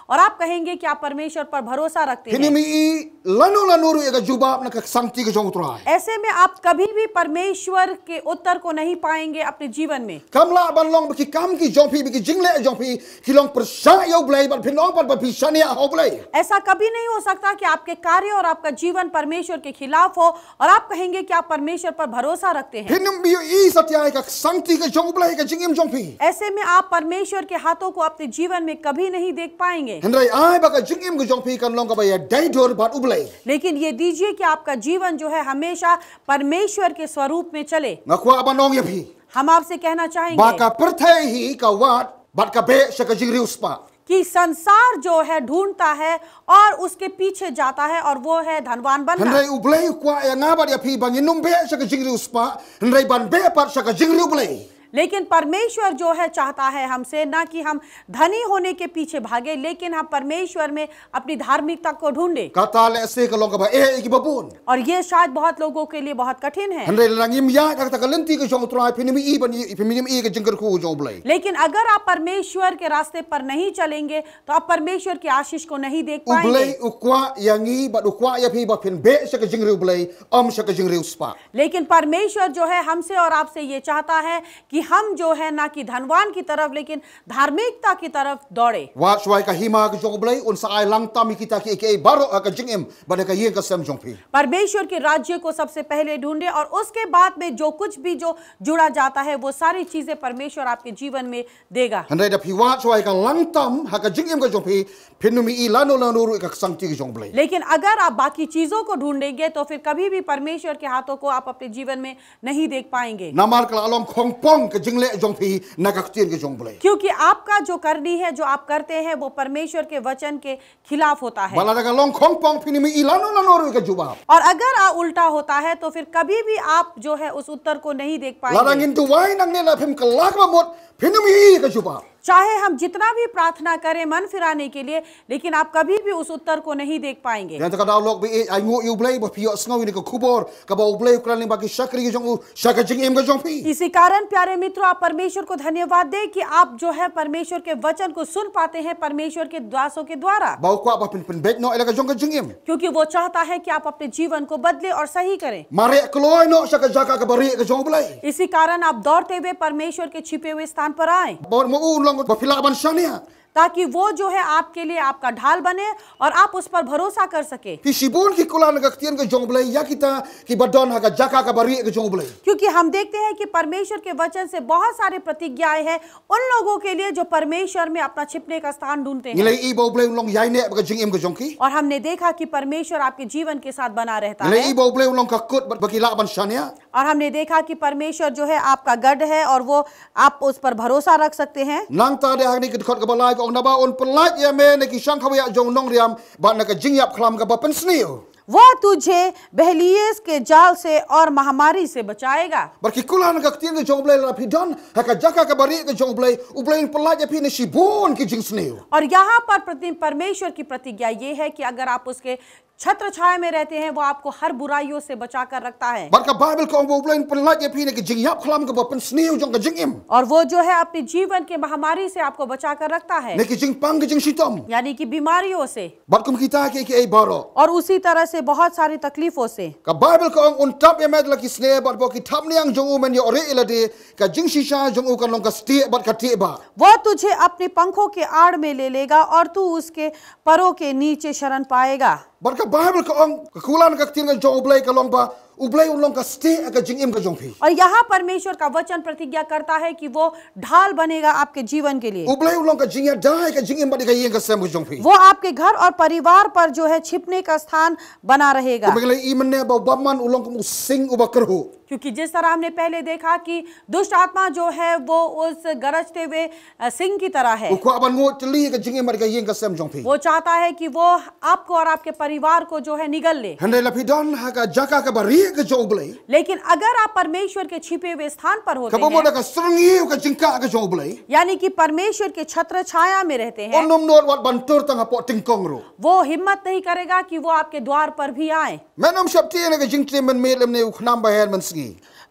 और आप कहेंगे कि आप परमेश्वर पर भरोसा रखते हैं। Phin ym ïohi lano lano ruh ïa ka jubab na ka ksangti ka jong U Trai. ऐसे में आप कभी भी परमेश्वर के उत्तर को नहीं पाएंगे अपने जीवन में। Kam lah ban long ba ki kam ki jong phi, ba ki jingleh jong phi ki long pyrshah ïa U Blei bad phin ong pat ba phi shaniah ha U Blei. ऐसा कभी नहीं हो सकता कि आपके कार्य और आपका जीवन परमेश्वर के खिलाफ हो और आप कहेंगे कि आप परमेश्वर पर भरोसा रखते हैं। Phin ym ïohi satia ïa ka ksangti ka jong U Blei ha ka jingim jong phi. ऐसे में आप परमेश्वर के हाथों को अपने जीवन में कभी नहीं देख पाएंगे। Hynrei ai ba ka jingim ka jong phi kan long kaba ïadei dur bad U Blei. लेकिन ये दीजिए कि आपका जीवन जो है हमेशा परमेश्वर के स्वरूप में चले। Nga kwah ban ong ïa phi, हम आपसे कहना चाहेंगे, ba ka pyrthei hi ka wad bad ka beh sha ka jingriewspah. कि संसार जो है ढूंढता है और उसके पीछे जाता है और वो है धनवान बनना। Hynrei U Blei u kwah ïa nga bad ïa phi ba ngin ym beh sha ka jingriewspah, hynrei ban beh pat sha ka jingriew Blei. लेकिन परमेश्वर जो है चाहता है हमसे ना कि हम धनी होने के पीछे भागे, लेकिन हम परमेश्वर में अपनी धार्मिकता को ढूंढे। Kata lehse ka long kaba eh ïa kiba bun. और ये शायद बहुत लोगों के लिए बहुत कठिन है। Hynrei lada ngim ïaid ha kata ka lynti ka jong U Trai, phin ym ïohi ban ïohi, phin ym ïohi ka jingkyrkhu jong U Blei. लेकिन अगर आप परमेश्वर के रास्ते पर नहीं चलेंगे, तो आप परमेश्वर की आशीष को नहीं देख पाएंगे। U Blei u kwah ïa ngi bad u kwah ïa phi ba phin beh sha ka jingriewblei, ym sha ka jingriewspah. लेकिन परमेश्वर जो है हमसे और आपसे ये चाहता है कि हम जो है ना कि धनवान की तरफ, लेकिन धार्मिकता की तरफ दौड़े। Wat shuwa ïa ka hima ka jong U Blei, un sa ai lang tam ïa kita kiei kiei baroh ha ka jingim bad ha ka ïing ka sem jong phi. परमेश्वर के राज्य को सबसे पहले ढूंढे और उसके बाद में जो कुछ भी जो जुड़ा जाता है, वो सारी चीजें परमेश्वर आपके जीवन में देगा। Hynrei da phi wat shuwa ïa ka lang tam ha ka jingim ka jong phi, phin ym ïohi lano lano ruh ïa ka ksangti ka jong U Blei. लेकिन अगर आप बाकी चीजों को ढूंढेंगे, तो फिर कभी भी परमेश्वर के हाथों को आप अपने जीवन में नहीं देख पाएंगे। Namar ka la long khongpong ka jingleh jong phi na ka ktien ka jong U Blei. क्योंकि आपका जो करनी है, जो आप करते हैं, वो परमेश्वर के वचन के खिलाफ होता है। Bad lada ka long khongpong, phin ym ïohi lano lano ruh ïa ka jubab. और अगर आ उल्टा होता है, तो फिर कभी भी आप जो है उस उत्तर को नहीं देख पाएंगे। Lada ngin duwai nangne la phim kylla kaba mut, phin ym ïohi ïa ka jubab. चाहे हम जितना भी प्रार्थना करें मन फिराने के लिए, लेकिन आप कभी भी उस उत्तर को नहीं देख पाएंगे। Ïa kata ka daw lok ba ïeit, ai nguh ïa U Blei ba phi ïohsngew ïa kane ka khubor kaba U Blei u kren lyngba ki shakri ka jong u sha ka jingim ka jong phi. इसी कारण प्यारे मित्रों, आप परमेश्वर को धन्यवाद दें कि आप जो है परमेश्वर के वचन को सुन पाते हैं परमेश्वर के दासों के द्वारा। Ba u kwah ba phin pynbeit noh ïa la ka jong ka jingim. क्योंकि वो चाहता है कि आप अपने जीवन को बदलें और सही करें। Mareh kloi noh sha ka jaka kaba rieh ka jong U Blei. इसी कारण आप दौड़ते हुए परमेश्वर के छिपे हुए स्थान पर आएं। Bad ma u long ba phi lah ban shaniah. ताकि वो जो है आपके लिए आपका ढाल बने और आप उस पर भरोसा कर सके। Phi shibun ki kular na ka ktien ka jong U Blei ïa kita kiba don ha ka jaka kaba rieh ka jong U Blei. क्योंकि हम देखते हैं कि परमेश्वर के वचन से बहुत सारी प्रतिज्ञाएं हैं उन लोगों के लिए जो परमेश्वर में अपना छिपने का स्थान ढूंढते हैं। Ngi la ïohi ba U Blei u long ïaineh bad ka jingim ka jong ki. और हमने देखा कि परमेश्वर आपके जीवन के साथ बना रहता है। Ngi la ïohi ba U Blei u long ka kut bad ba ki lah ban shaniah. और हमने देखा कि परमेश्वर जो है आपका गढ़ है और वो आप उस पर भरोसा रख सकते हैं। Nangta de hangne ka dkhot kaba lai ka ong naba un pyllait ïa me na ki shang khawiah jong u nongriam bad na ka jingïap khlam kaba pynsniew. वह तुझे बहलिये के जाल से और महामारी से बचाएगा। Bad ki kular na ka ktien ka jong U Blei lada phi don ha ka jaka kaba rieh ka jong U Blei, U Blei un pyllait ïa phi na shibun ki jingsniew. और यहाँ पर प्रति परमेश्वर की प्रतिज्ञा ये है कि अगर आप उसके छत्र छाया में रहते हैं, वो आपको हर बुराइयों से बचा कर रखता है। Bad ka Baibl ka ong ba U Blei un pyllait ïa phi na ki jingïap khlam kaba pynsniew jong ka jingim. और वो जो है अपने जीवन के महामारी से आपको बचा कर रखता है। Na ki jingpang ki jingshitom. यानी कि बीमारियों से। Bad kum kita kiei kiei baroh. और उसी तरह से बहुत सारी तकलीफों से। Ka Baibl ka ong un tap ïa me da la ki sne bad ba ki thapniang jong u men ïoh rieh ïa lade, ka jingshisha jong u kan long ka stieh bad ka tieh bah. वह तुझे अपने पंखों के आड़ में ले लेगा और तू उसके परों के नीचे शरण पाएगा। Bad ka Baibl ka ong, ka kular na ka ktien ka jong U Blei ka long ba U Blei un long ka stieh ha ka jingim ka jong phi. और यहाँ परमेश्वर का वचन प्रतिज्ञा करता है कि वो ढाल बनेगा आपके जीवन के लिए। U Blei un long ka jingïada ha ka jingim bad ka ïing ka sem ka jong phi. वो आपके घर और परिवार पर जो है छिपने का स्थान बना रहेगा। Kumba ngi la ïohi mynne ba u bymman u long kum u sing uba kyrhuh. क्योंकि जिस तरह हमने पहले देखा कि दुष्ट आत्मा जो है वो उस गरजते हुए अ, सिंह की तरह है। U kwah ban nguh tylli ïa ka jingim bad ka ïing ka sem jong phi. वो चाहता है कि वो आपको और आपके परिवार को जो है निगल ले। Hynrei lada phi don ha ka jaka kaba rieh ka jong U Blei. लेकिन अगर आप परमेश्वर के छिपे हुए स्थान पर होते हैं, kaba mut da ka syrngiew ka jingkah ka jong U Blei, यानी कि परमेश्वर के छत्र छाया में रहते हैं, un ym nud wat ban tur tang hapoh tyngkong ruh. वो हिम्मत नहीं करेगा कि वो आपके द्वार पर भी आए। Men ym sheptieng na ka jingtriem mynmiet lymne u khnam ba hen mynsngi.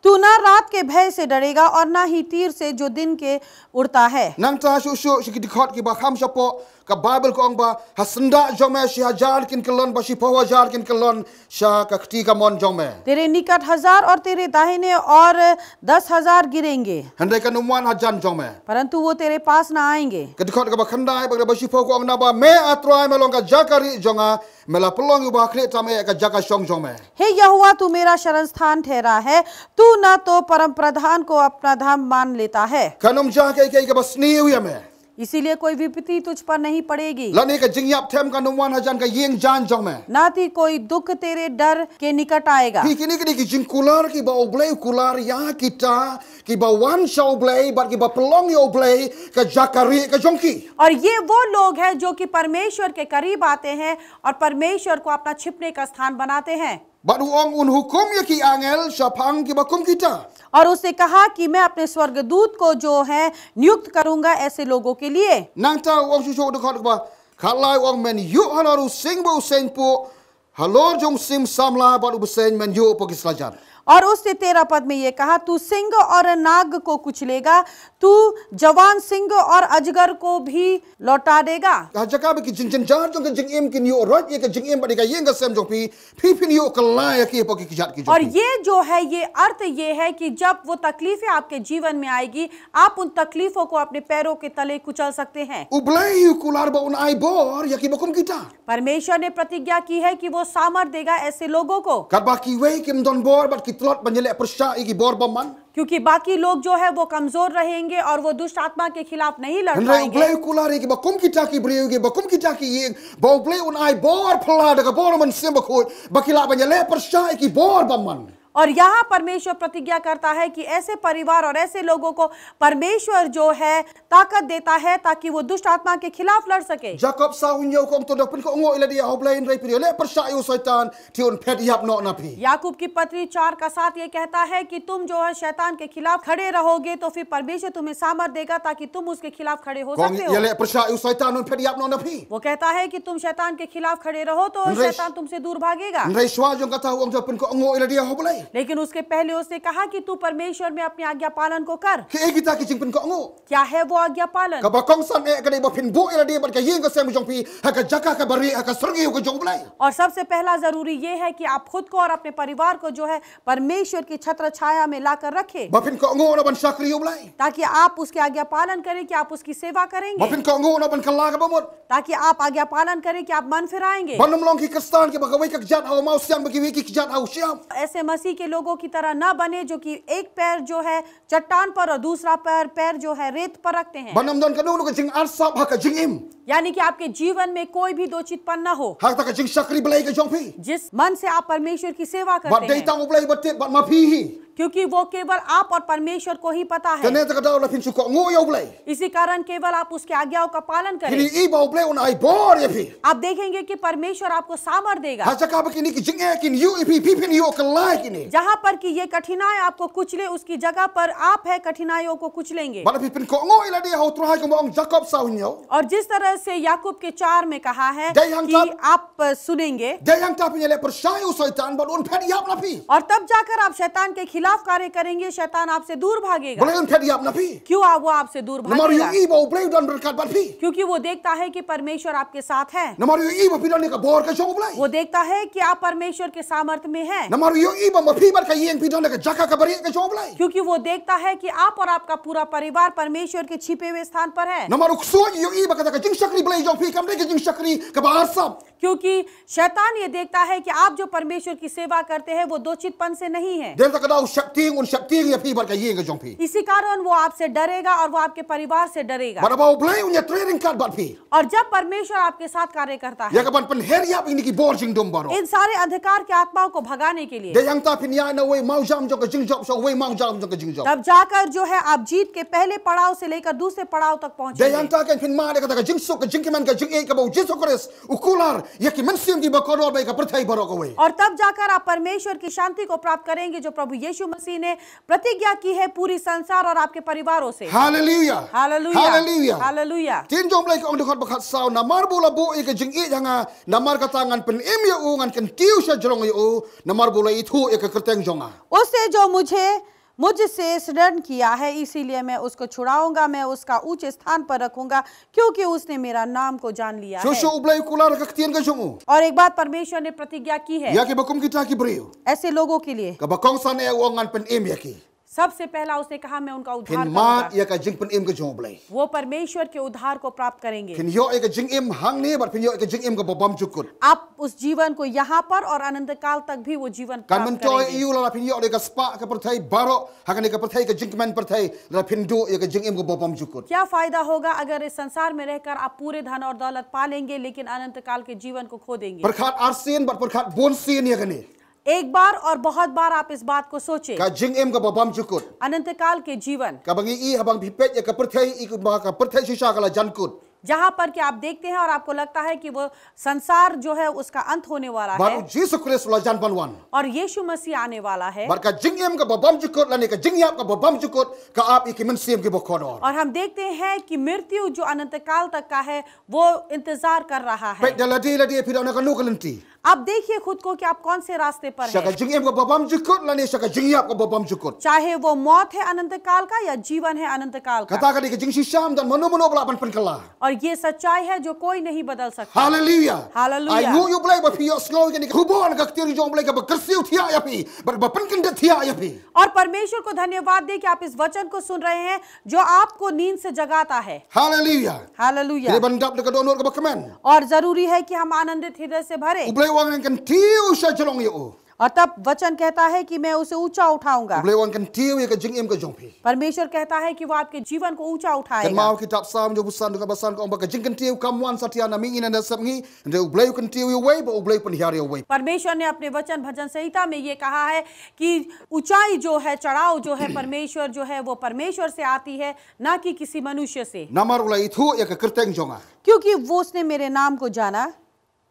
तू ना रात के भय से डरेगा और ना ही तीर से जो दिन के उड़ता है। Nangta shuh shuh sha ki dkhot kiba kham shapoh, ka Baibl ka ong ba ha syndah jong me shi hajar kin kyllon bad shiphew hajar kin kyllon sha ka kti kamon jong me, तेरे निकट हजार और तेरे दाहिने और दस हजार गिरेंगे, hynrei kan ym wan hajan jong me, परंतु वो तेरे पास ना आएंगे। Ka dkhot kaba khyndai bad kaba shiphew ka ong naba me A Trai me long ka jaka rieh jong nga, me la pynlong ïa uba khlieh tam eh ka jaka shong jong me। हे यहोवा, तू मेरा शरण स्थान ठहरा है, तू न तो परम प्रधान को अपना धाम मान लेता है। Kan ym jia kaei kaei kaba sniew ïa me, इसीलिए कोई विपत्ति तुझ पर नहीं पड़ेगी। Lane ka jingïap them kan ym wan hajan ka ïing jaiñ jong me, ना ही कोई दुख तेरे डर के निकट आएगा। Phi, kine ki dei ki jingkular kiba U Blei u kular ïa kita kiba wan sha U Blei bad kiba pynlong ïa U Blei ka jaka rieh ka jong ki. और ये वो लोग हैं जो कि परमेश्वर के करीब आते हैं और परमेश्वर को अपना छिपने का स्थान बनाते हैं। Bad u ong un hukum ïa ki angel shaphang kiba kum kita. और उसने कहा कि मैं अपने स्वर्गदूत को जो है नियुक्त करूंगा ऐसे लोगों के लिए। Nangta u ong shuh shuh dkhot kaba khatlai u ong men ïuh halor u sing bad u seng puh, halor jong u sim samla bad u bseiñ men ïuh hapoh ki slajan। और उसने तेरह पद में ये कहा, तू सिंह और नाग को कुचलेगा, तू जवान सिंह और अजगर को भी लौटा देगा। Ha jaka ba ki jingjynjar jong ka jingim kin ïuh roit ïa ka jingim bad ïa ka ïing ka sem jong phi, phi phin ïuh kylla ïa ki hapoh ki kjat ki jong phi. और ये जो है, ये अर्थ ये है कि जब वो तकलीफें आपके जीवन में आएगी, आप उन तकलीफों को अपने पैरों के तले कुचल सकते हैं। U Blei u kular ba un ai bor ïa kiba kum kita। परमेश्वर ने प्रतिज्ञा की है कि वो सामर्थ देगा ऐसे लोगों को। Katba kiwei kim don bor bad ki tlot ban ïaleh pyrshah ïa ki bor bymman। क्योंकि बाकी लोग जो है वो कमजोर रहेंगे और वो दुष्ट आत्मा के खिलाफ नहीं लड़ पाएंगे। Hynrei U Blei u kular ïa kiba kum kita ki briew, kiba kum kita ki ïing, ba U Blei un ai bor phylla da ka bor Mynsiem Bakhuid ba ki lah ban ïaleh pyrshah ïa ki bor bymman। और यहाँ परमेश्वर प्रतिज्ञा करता है कि ऐसे परिवार और ऐसे लोगों को परमेश्वर जो है ताकत देता है ताकि वो दुष्ट आत्मा के खिलाफ लड़ सके। Jakob saw hynñiew ka ong to da pynkohnguh ïa lade ha U Blei, hynrei phi leh pyrshah ïa u Soitan te un phet ïap noh na phi. याकूब की पत्री चार का सात ये कहता है कि तुम जो है शैतान के खिलाफ खड़े रहोगे तो फिर परमेश्वर तुम्हें सामर्थ देगा ताकि तुम उसके खilaf khade ho sakte ho. Ïa leh pyrshah ïa u Soitan un phet ïap noh na phi. वो कहता है कि तुम शैतान के खिलाफ खड़े रहो तो शैतान तुमसे दूर भागेगा। Hynrei shuwa jong kata u ong to pynkohnguh ïa lade ha U Blei. लेकिन उसके पहले उसने कहा कि तू परमेश्वर में अपनी आज्ञा पालन को कर। Kaei kita ki jingpynkohnguh? क्या है वो आज्ञा पालन? Kaba kongsan eh ka dei ba phin buh ïa lade bad ka ïing ka sem jong phi ha ka jaka kaba rieh, ha ka syrngiew ka jong U Blei. और सबसे पहला जरूरी ये है कि आप खुद को और अपने परिवार को जो है परमेश्वर की छत्र छाया में लाकर रखें। Ba phin kohnguh noh ban shakri ïa U Blei. ताकि आप उसकी आज्ञा पालन करें कि आप उसकी सेवा करेंगे। Ba phin kohnguh noh ban kylla kaba mut. ताकि आप आज्ञा पालन करें कि आप मन फिराएंगे। Ban ym long ki Khristan kiba kawei ka kjat ha u mawsiang bad kiwei ki kjat ha u shiap. ऐसे मसीह के लोगों की तरह न बने जो कि एक पैर जो है चट्टान पर और दूसरा पैर पैर जो है रेत पर रखते हैं। Ban ym don kano kano ka jingarsap ha ka jingim. यानी कि आपके जीवन में कोई भी दोचितपन ना हो। Ha kata ka jingshakri Blei ka jong phi. जिस मन से आप परमेश्वर की सेवा करते हैं। Bad dei tang U Blei ba tip bad ma phi hi. क्योंकि वो केवल आप और परमेश्वर को ही पता है। Kane kata ka daw la phin shu kohnguh ïa U Blei. इसी कारण केवल आप उसकी आज्ञाओं का पालन करें। Phin ïohi ba U Blei un ai bor ïa phi. आप देखेंगे कि परमेश्वर आपको सामर्थ देगा। Ha jaka ba kine ki jingeh kin ïuh ïa phi, phi phin ïoh kylla ïa kine. जहाँ पर कि ये कठिनाई आपको कुचले, उसकी जगह पर आप है कठिनाइयों को कुचलेंगे। Bad la phi pynkohnguh ïa lade ha U Trai kumba ong Jakob saw hynñiew. और जिस तरह से याकूब के चार में कहा है कि आप सुनेंगे। Dei hangta phin ïa leh pyrshah ïa u Soitan bad un phet ïap na phi. और तब जाकर आप शैतान के खिलाफ कार्य करेंगे, शैतान आपसे दूर भागेगा। Balei un phet ïap na phi? क्यों आ-, वो आपसे दूर भागेगा? Namar u ïohi ba U Blei u don ryngkat bad phi. क्योंकि वो देखता है कि परमेश्वर आपके साथ है। Namar u ïohi ba phi don ïa ka bor ka jong U Blei. वो देखता है कि आप परमेश्वर के सामर्थ्य में हैं। Namar u ïohi ba ma phi bad ka ïing phi don ha ka jaka kaba rieh ka jong U Blei. क्योंकि वो देखता है कि आप और आपका पूरा परिवार परमेश्वर के छिपे हुए स्थान पर है। Namar u ksuid u ïohi ba kata ka jingshakri Blei jong phi kam dei ka jingshakri kaba arsap. क्योंकि शैतान ये देखता है कि आप जो परमेश्वर की सेवा करते हैं, वो दोचितपन से नहीं है। Dei kata ka daw u sheptieng, un sheptieng ïa phi bad ka ïing ka jong phi. इसी कारण वो आपसे डरेगा और वो आपके परिवार से डरेगा। Bad haba U Blei un ïatrei ryngkat bad phi. और जब परमेश्वर आपके साथ कार्य करता है, ïa kaban pynher ïap ïa kine ki bor jingdum baroh. इन सारे अंधकार के आत्माओं को भगाने के लिए, dei hangta phin ïaid na uwei u mawjam jong ka jingjop sha uwei u mawjam jong ka jingjop. तब जाकर जो है आप जीत के पहले पड़ाव से लेकर दूसरे पड़ाव तक पहुंचेंगे। Dei hangta kan phin mad ïa kata ka jingsuk, ka jingkmen, ka jingïeit kaba U Jisu Khrist u kular ïa ki mynsiem kiba kordor bad ïa ka pyrthei baroh kawei. और तब जाकर आप परमेश्वर की शांति को प्राप्त करेंगे जो प्रभु यीशु मसीह ने प्रतिज्ञा की है पूरी संसार और आपके परिवारों से। Haleluia. Haleluia. Haleluia. Haleluia. Ktien jong U Blei ka ong dkhot ba khatsaw, namar ba u la buh ïa ka jingïeit ha nga, namar kata ngan pynim ïa u, ngan kyntiew sha jrong ïa u, namar ba u la ithuh ïa ka kyrteng jong nga. उससे जो मुझे, मुझसे स्मरण किया है, इसीलिए मैं उसको छुड़ाऊंगा, मैं उसका ऊंचे स्थान पर रखूंगा, क्योंकि उसने मेरा नाम को जान लिया है। Shuh shuh U Blei u kular ka ktien ka jong u. और एक बात परमेश्वर ने प्रतिज्ञा की है। Ïa kiba kum kita ki briew. ऐसे लोगों के लिए। Kaba kongsan eh u ong ngan pynim ïa ki. सबसे पहला उसने कहा, मैं उनका उद्धार करूंगा। Phin mad ïa ka jingpynim ka jong U Blei. वो परमेश्वर के उद्धार को प्राप्त करेंगे। Phin ïoh ïa ka jingim hangne bad phin ïoh ïa ka jingim kaba bymjukut. आप उस जीवन को यहाँ पर और अनंत काल तक भी वो जीवन प्राप्त करेंगे। Kan myntoi ïa u lada phin ïoh ïa ka spah ka pyrthei baroh, ha kane ka pyrthei ka jingkmen pyrthei, lada phin duh ïa ka jingim kaba bymjukut. क्या फायदा होगा अगर इस संसार में रहकर आप पूरे धन और दौलत पा लेंगे, लेकिन अनंत काल के जीवन को खो देंगे? Pyrkhat arsien bad pyrkhat bunsien ïa kane. एक बार और बहुत बार आप इस बात को सोचें। Ka jingim kaba bymjukut. अनंत काल के जीवन। Kaba ngi i haba ngi peit ïa ka pyrthei, i kumba ka pyrthei shisha ka la jan kut. जहां पर कि आप देखते हैं और आपको लगता है कि वो संसार जो है उसका अंत होने वाला है। Bad U Jisu Khrist u la jan ban wan. और यीशु मसीह आने वाला है। Bad ka jingim kaba bymjukut lane ka jingïap kaba bymjukut ka ap ïa ki mynsiem kiba kordor. और हम देखते हैं कि मृत्यु जो अनंत काल तक का है, वो इंतजार कर रहा है। Peit da lade lade phi don ha kano ka lynti. आप देखिए खुद को कि आप कौन से रास्ते पर हैं। Sha ka jingim kaba bymjukut lane sha ka jingïap kaba bymjukut. चाहे वो मौत है अनंत काल का या जीवन है अनंत काल का। Kata ka dei ka jingshisha, ym don mano mano ba lah ban pynkylla. और ये सच्चाई है जो कोई नहीं बदल सकता। Haleluia. Haleluia. Ai nguh ïa U Blei ba phi ïohsngew ïa kane ka khubor na ka ktien jong U Blei kaba kyrsiew thiah ïa phi, bad ba pynkyndit thiah ïa phi. और परमेश्वर को धन्यवाद दें कि आप इस वचन को सुन रहे हैं जो आपको नींद से जगाता है। Haleluia. Haleluia. Kane ban dap da ka dohnud kaba kmen. और जरूरी है कि हम आनंदित हृदय से भरें। U Blei u ong ngan kyntiew sha jrong ïa u. और तब वचन कहता है कि मैं उसे ऊंचा उठाऊंगा। U Blei u wan kyntiew ïa ka jingim ka jong phi. परमेश्वर कहता है कि वो आपके जीवन को ऊंचा उठाएगा। Kynmaw kitab Salm jong u san dkhot ba san ka ong ba ka jingkyntiew kam wan satia na mihngi ne na sepngi. Hynrei U Blei u kyntiew ïa uwei bad U Blei u pynhiar ïa uwei. परमेश्वर ने अपने वचन भजन संहिता में ये कहा है कि ऊंचाई जो है, चढ़ाव जो है, परमेश्वर जो है, वो परमेश्वर से आती है, ना कि किसी मनुष्य से। Namar u la ithuh ïa ka kyrteng jong nga. क्योंकि वो, उसने मेरे नाम को जाना।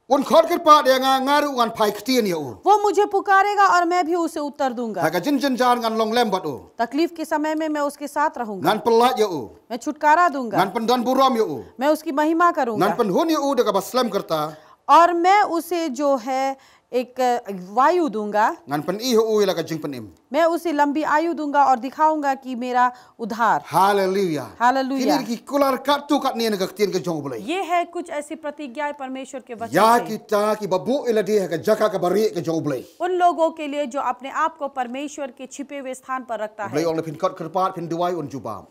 Un khot kyrpad ïa nga, nga ruh ngan phai ktien ïa u. वो मुझे पुकारेगा और मैं भी उसे उत्तर दूंगा। Ha ka jingjynjar ngan long lem bad u. तकलीफ के समय में मैं उसके साथ रहूंगा। Ngan pyllait ïa u. मैं छुटकारा दूंगा। Ngan pyndonburom ïa u. मैं उसकी महिमा करूंगा। Ngan pynhun ïa u da kaba slem kyrta. और मैं उसे जो है एक, अ, वायु दूंगा। Ngan pyni ha u ïa la ka jingpynim. मैं उसे लंबी आयु दूंगा और दिखाऊंगा कि मेरा उद्धार। Haleluya. Haleluya. Kine ki kular katto katne na ka ktien ka jong U Blei. ये है कुछ ऐसी प्रतिज्ञाएं परमेश्वर के वचन Ïa से। kita kiba buh ïalade ha ka jaka kaba rieh ka jong U Blei. उन लोगों के लिए जो अपने आप को परमेश्वर के छिपे हुए स्थान पर रखता U Blei है। u ong lada phin khot kyrpad, phin duwai, un jubab.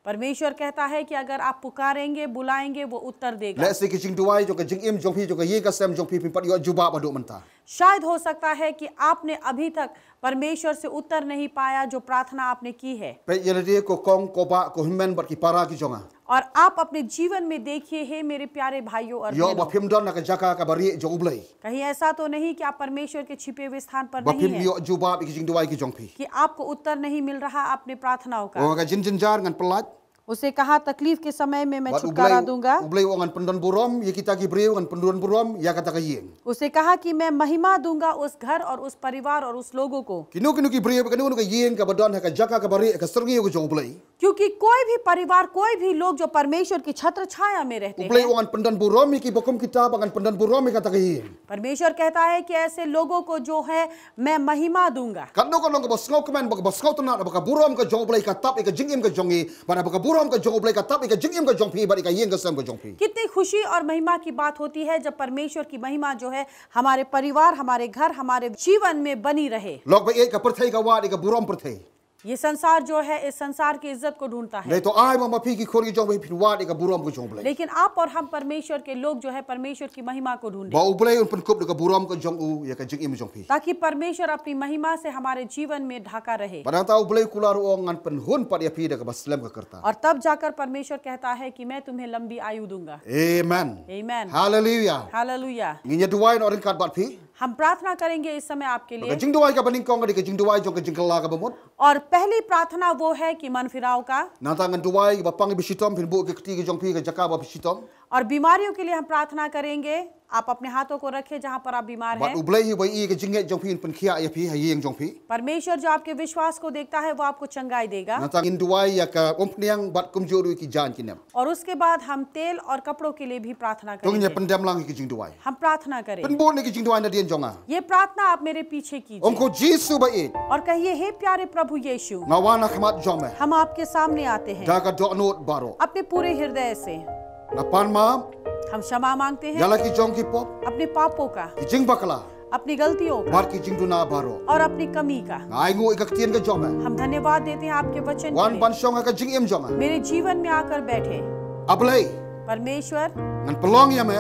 परमेश्वर कहता है कि अगर आप पुकारेंगे, बुलाएंगे, वो उत्तर देगा। Lehse ka jingduwai jong ka jingim jong phi, jong ka ïing ka sem jong phi, phin pat ïoh jubab haduh mynta. शायद हो सकता है कि आपने अभी तक परमेश्वर से उत्तर नहीं पाया जो प्रार्थना आपने की है। Peit ïalade ko kong, ko bah, ko hynmen bad ki para ki jong nga. और आप अपने जीवन में देखिए, हे मेरे प्यारे भाइयों और Ïoh ba बहनों, phim don ha ka jaka kaba rieh jong U Blei. कहीं ऐसा तो नहीं कि आप परमेश्वर के छिपे हुए स्थान पर Ba नहीं phim है, ïoh jubab ïa ki jingduwai ki jong phi. कि आपको उत्तर नहीं मिल रहा अपने प्रार्थनाओं का। Ong ha ka jingjynjar ngan pyllait. उसे कहा, तकलीफ के समय में मैं Bad U छुटकारा Blei, दूंगा। U Blei u ong ngan pyndonburom ïa kita ki briew, ngan pyndonburom ïa kata ka ïing. उसे कहा कि मैं महिमा दूंगा उस घर और उस परिवार और उस लोगों को। Kino kino ki briew, kano kano ka ïing kaba don ha ka jaka kaba rieh, ha ka syrngiew ka jong U Blei. क्योंकि कोई भी परिवार, कोई भी लोग जो परमेश्वर की छत्र छाया में रहते U Blei u हैं, ong ngan pyndonburom ïa ki, ba kum kita ba ngan pyndonburom ïa kata ka ïing. परमेश्वर कहता है कि ऐसे लोगों को जो है, मैं महिमा दूंगा। Katno ka long kaba sngewkmen, ba kaba sngewtynnat, ba ka burom ka jong U Blei ka tap ïa ka jingim ka jong ngi, bad ba ka burom ka jong U Blei ka tap ïa ka jingim ka jong phi, bad ïa ka ïing ka sem ka jong phi. कितनी खुशी और महिमा की बात होती है जब परमेश्वर की महिमा जो है हमारे परिवार, हमारे घर, हमारे जीवन में बनी रहे। Lok ba ïeit, ka pyrthei ka wad ïa ka burom pyrthei. ये संसार जो है, इस संसार की इज्जत को ढूंढता है, Hynrei to ai ma ma phi ki khun ki jong phi, phin wad ïa ka burom ka jong U Blei. लेकिन आप और हम परमेश्वर के लोग जो है, परमेश्वर की महिमा को ढूंढें, Ba U Blei un pynkup da ka burom ka jong u ïa ka jingim jong phi. ताकि परमेश्वर अपनी महिमा से हमारे जीवन में ढका रहे। Bad nangta U Blei u kular, u ong ngan pynhun pat ïa phi da kaba slem ka kyrta. और तब जाकर परमेश्वर कहता है कि मैं तुम्हें लंबी आयु दूंगा। Amen. Amen. Haleluya. हालेलुया। Ngin ïa duwai noh ryngkat bad phi. हम प्रार्थना करेंगे इस समय आपके Ka लिए। jingduwai kaba nyngkong ka dei ka jingduwai jong ka jingkylla kaba mut. और पहली प्रार्थना वो है कि मन फिराव का। Nangta ngan duwai ba pang ba shitom, phin buh ki kti ki jong phi ha ka jaka ba shitom. और बीमारियों के लिए हम प्रार्थना करेंगे। आप अपने हाथों को रखें जहां पर आप बीमार Bad हैं। U Blei hi ba ïohi ïa ka jingngeit jong phi, un pynkhiah ïa phi ha ïing jong phi. परमेश्वर जो आपके विश्वास को देखता है, वो आपको चंगाई देगा। Nangta ngin duwai ïa ka umphniang bad kumjuh ruh ïa ki jaiñ ki nep. और उसके बाद हम तेल और कपड़ों के लिए भी प्रार्थना To ngin ïa करेंगे। Pyndem lang ïa ki jingduwai. हम प्रार्थना करें। Pynbud ïa ki jingduwai nadien jong nga. ये प्रार्थना आप मेरे पीछे Ong ko कीजिए Jisu ba ïeit. और कहिए, हे प्यारे प्रभु यीशु, Nga wan ha khmat jong me. हम आपके सामने आते हैं Da ka dohnud baroh. अपने पूरे हृदय से। Nga pan map. हम क्षमा मांगते Ïa हैं la ki jong ki pop. अपने पापों का, Ki jingbakla. अपनी गलतियों का, Bad ki jingduna baroh. और अपनी कमी का। Nga ainguh ïa ka ktien ka jong me. हम धन्यवाद देते हैं आपके वचन के Wan लिए। ban shong ha ka jingim jong nga. मेरे जीवन में आकर बैठे A Blei. परमेश्वर, Ngan pynlong ïa me.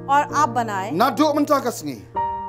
और आप बनाए। Naduh mynta ka sngi.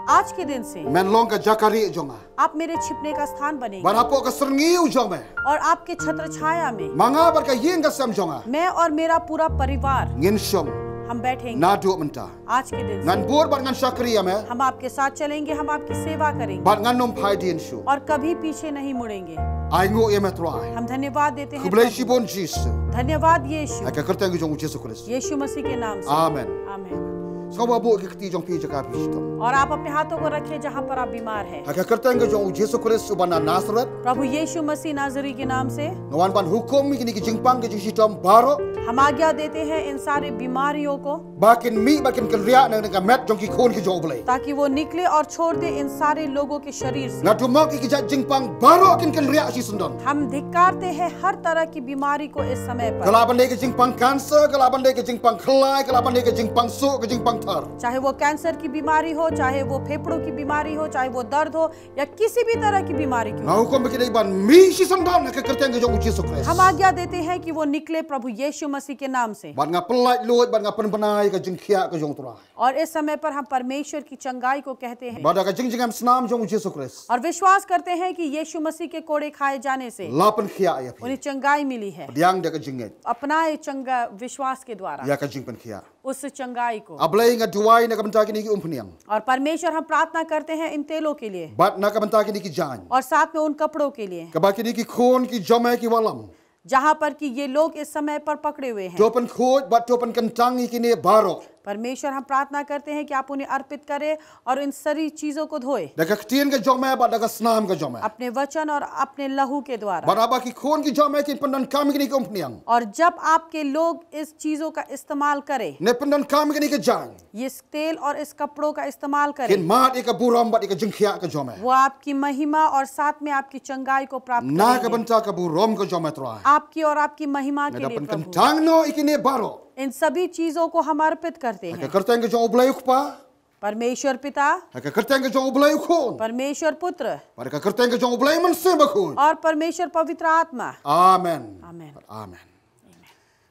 आज के दिन से Men long ka jaka rieh jong nga. आप मेरे छिपने का स्थान बनेंगे Bad hapoh ka syrngiew jong me. और आपके छत्र छाया में Ma nga bad ka ïing ka sem jong nga. मैं और मेरा पूरा परिवार Ngin shong. हम बैठेंगे। Naduh mynta. आज के दिन से Ngan bud bad ngan shakri ïa me. हम आपके साथ चलेंगे, हम आपकी सेवा करेंगे Bad ngan ym phai dien shuh. और कभी पीछे नहीं मुड़ेंगे। Ainguh ïa me Trai. हम धन्यवाद देते हैं Khublei प्रभु। shibun Jisu. धन्यवाद यीशु, Ha ka kyrteng ka jong u Jisu Khrist. यीशु मसीह के नाम से। Amen. आमीन। Sngewbha buh ki kti jong phi ha ka jaka ba shitom. और आप अपने हाथों को रखें जहां पर आप बीमार हैं। Ha ka kyrteng ka jong u Jisu Khrist uba na Nasareth. प्रभु यीशु मसीह नाजरी के नाम से। Nga wan ban hukum ïa kine ki jingpang ki jingshitom baroh. हम आज्ञा देते हैं इन सारे बीमारियों को। Ba kin mih, ba kin kynriah na ka met jong ki khun ki jong u Blei. ताकि वो निकले और छोड़ दे इन सारे लोगों के शरीर से। Nga dumok ïa ki jait jingpang baroh kin kynriah shisyndon. हम धिक्कारते हैं हर तरह की बीमारी को इस समय Ka पर। lah ban dei ka jingpang cancer, ka lah ban dei ka jingpang khyllai, ka lah ban dei ka jingpang suh, ka jingpang thar. चाहे वो कैंसर की बीमारी हो, चाहे वो फेफड़ों की बीमारी हो, चाहे वो दर्द हो या किसी भी तरह की बीमारी क्यों Nga हो। hukum ba ki dei ban mih shisyndon ha ka kyrteng ka jong u Jisu Khrist. हम आज्ञा देते हैं कि वो निकले प्रभु यीशु मसीह के नाम से। Bad nga pyllait luid bad nga pynbna ïa ka jingkhiah ka jong u Trai. और इस समय पर हम परमेश्वर की चंगाई को कहते हैं। Bad da ka jingjngem snam jong u Jisu Khrist. और विश्वास करते हैं कि यीशु मसीह के कोड़े खाए जाने से La pynkhiah ïa phi. उन्हें चंगाई मिली है। Pdiang da ka jingngeit. अपनाए चंगा विश्वास के द्वारा Ïa ka jingpynkhiah. उस चंगाई को। A Blei nga duwai na ka bynta kine ki umphniang. और परमेश्वर हम प्रार्थना करते हैं इन तेलों के लिए Bad na ka bynta kine ki jaiñ. और साथ में उन कपड़ों के लिए Kaba kine ki khun ki jong me ki wallam. जहां पर कि ये लोग इस समय पर पकड़े हुए हैं। To pynkhuid bad to pynkyntang ïa kine baroh. परमेश्वर हम प्रार्थना करते हैं कि आप उन्हें अर्पित करें और इन सारी चीजों को धोए। Da ka ktien ka jong me bad da ka snam ka jong me. अपने वचन और अपने लहू के द्वारा। Bad haba ki khun ki jong me kin pyndonkam ïa kine ki umphniang. और जब आपके लोग इस चीजों का इस्तेमाल करें, Ne pyndonkam ïa kine ki jaiñ. ये तेल और इस कपड़ों का इस्तेमाल Kin करें, mad ïa ka burom bad ïa ka jingkhiah ka jong me. वो आपकी महिमा और साथ में आपकी चंगाई को प्राप्त Na ka करेंगे। bynta ka burom ka jong me Trai. आपकी और आपकी महिमा के Nga da लिए प्रभु, pynkyntang noh ïa kine baroh. इन सभी चीजों को हम अर्पित करते Ha ka हैं। kyrteng ka jong u Blei u Kpa. परमेश्वर पिता, Ha ka kyrteng ka jong u Blei u Khun. परमेश्वर पुत्र Bad ha ka kyrteng ka jong u Blei Mynsiem Bakhuid. और परमेश्वर पवित्र आत्मा। Amen. Amen. Amen.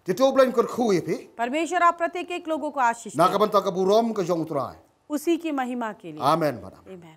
Te to u Blei un kyrkhu ïa phi. परमेश्वर आप प्रत्येक एक लोगों को आशीष Na दें। ka bynta ka burom ka jong u Trai. उसी की महिमा के लिए। Amen. Bad amen. Amen.